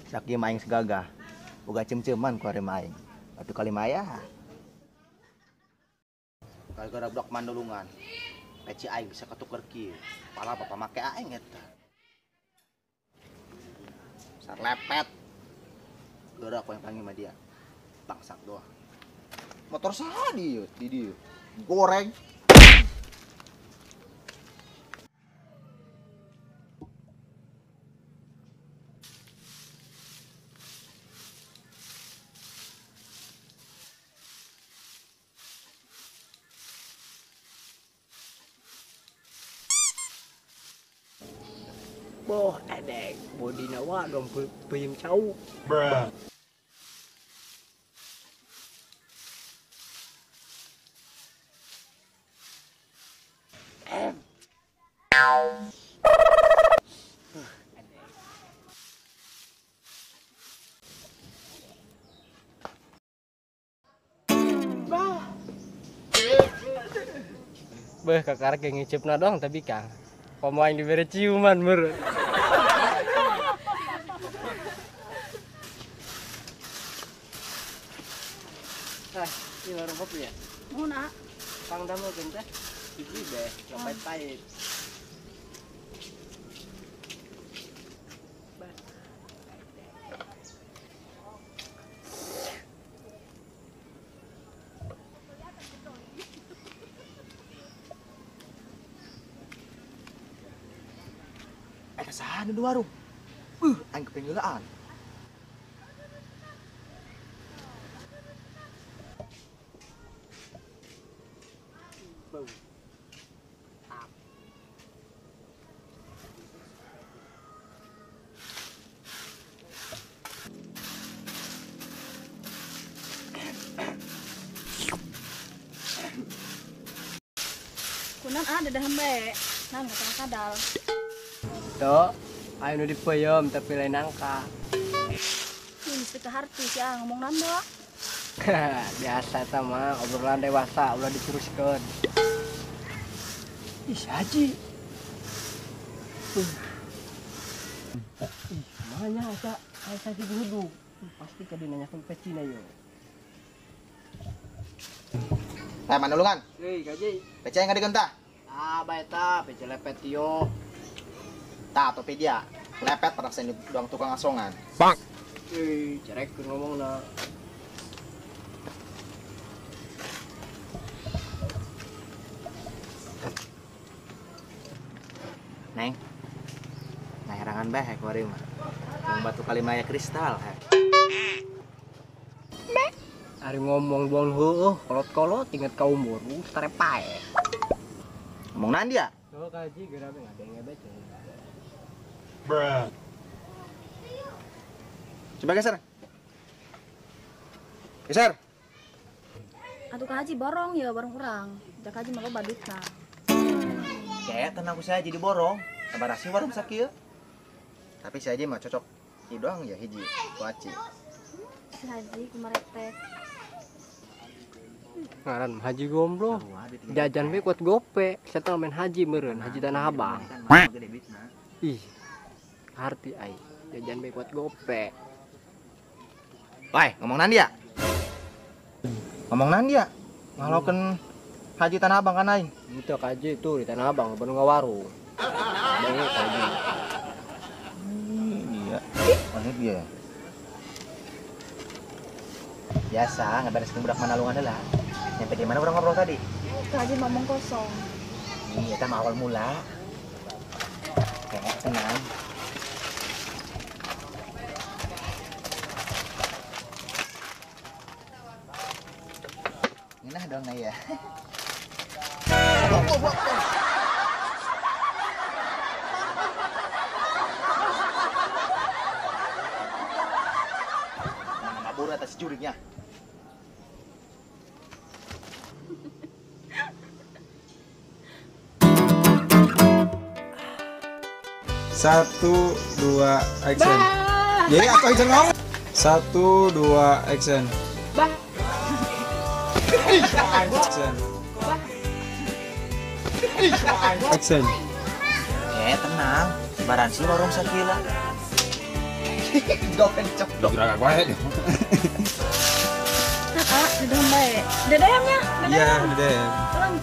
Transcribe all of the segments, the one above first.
Sakieu mah aing segagah. Boga cem-ceman ku ari mah aing. Batu Kalimaya. Gara-gara budak mandulungan. Peci aing bisa ketuker kieu. Pala bapak make aing eta. Sarlepet. Gara aku yang panggil sama dia. Bangsat doang. Motor saha di dieu. Goreng. Boh, edek, bodi nawa dong peyem cau. Bruh. Beh, kakak ngecepna dong tapi kang. Komo aing dibere ciuman meureun. Tah, ieu warung kopi ya? Mun, ah. Kang damelkeun teh. Hiji beh, pahit-pahit. Eta saha nu di warung? Aing kepengeulaan. Bau. Kunan ah dedah bae. Nah, nggak kadal. Tuh, ayo nu dipeyem tapi lain nangka. Ih, mesti keharti sih ah ngomong nando. Biasa sama obrolan dewasa ulah diteruskeun. Ih, Haji. Ih, mana asa asa si duduk. Pasti ka dinanyakeun pecina yo. Tah manulungan. Hei, kaji. Peci aing ngadekeun tah. Ah, bae tah, peci lepet yo. Tah, topi dia. Lepet pada sen doang tukang asongan. Bang. Hei, cerek ngomongna. Neng. Ngaherangan bae kuari mah. Jeung batu Kalimaya kristal. Ari ngomong doang heueuh, kolot-kolot inget ka umur, tarepae. Ngomong naon dia? Tuh kaji geura we ngadenge bae. Bruh. Coba geser. Geser. Atuh ka haji borong ya borong urang. Jak haji mah loba duitna. Kayak tenang ku saya jadi borong. Sabar sih warung sakieu. Tapi si haji mah cocok ieu doang ya hiji ku aci. Si haji kumaretek. Ngaran haji gomblo. Jajan we kuat gope. Setel main haji meureun, haji Tanah Abang. Ih. Harti ai, jajan we kuat gope. Woi, ngomong naon dia? Ngomong naon dia? Ngalokeun haji Tanah Abang kan aing. Itu haji itu di Tanah Abang baru ngawarung. Denge haji. Iya. Mana dia? Biasa, ngabereskeun budak manalungan heula. Nyampe di mana urang ngobrol tadi? Haji ngomong kosong. Iya, eta mah awal mula. Kayak tenang. Nginah dong ya. Mana mabur atas jurignya. Satu, dua, action. Jadi atau action ngomong? 1, 2, action. Bah. Action. Action. Tenang. Baran sih warung sakila. Gope dicopdok. Gerak gue. Nah, ah, di dalam bae. Dedemnya, Iya, dedem. Ulang.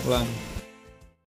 Ulang.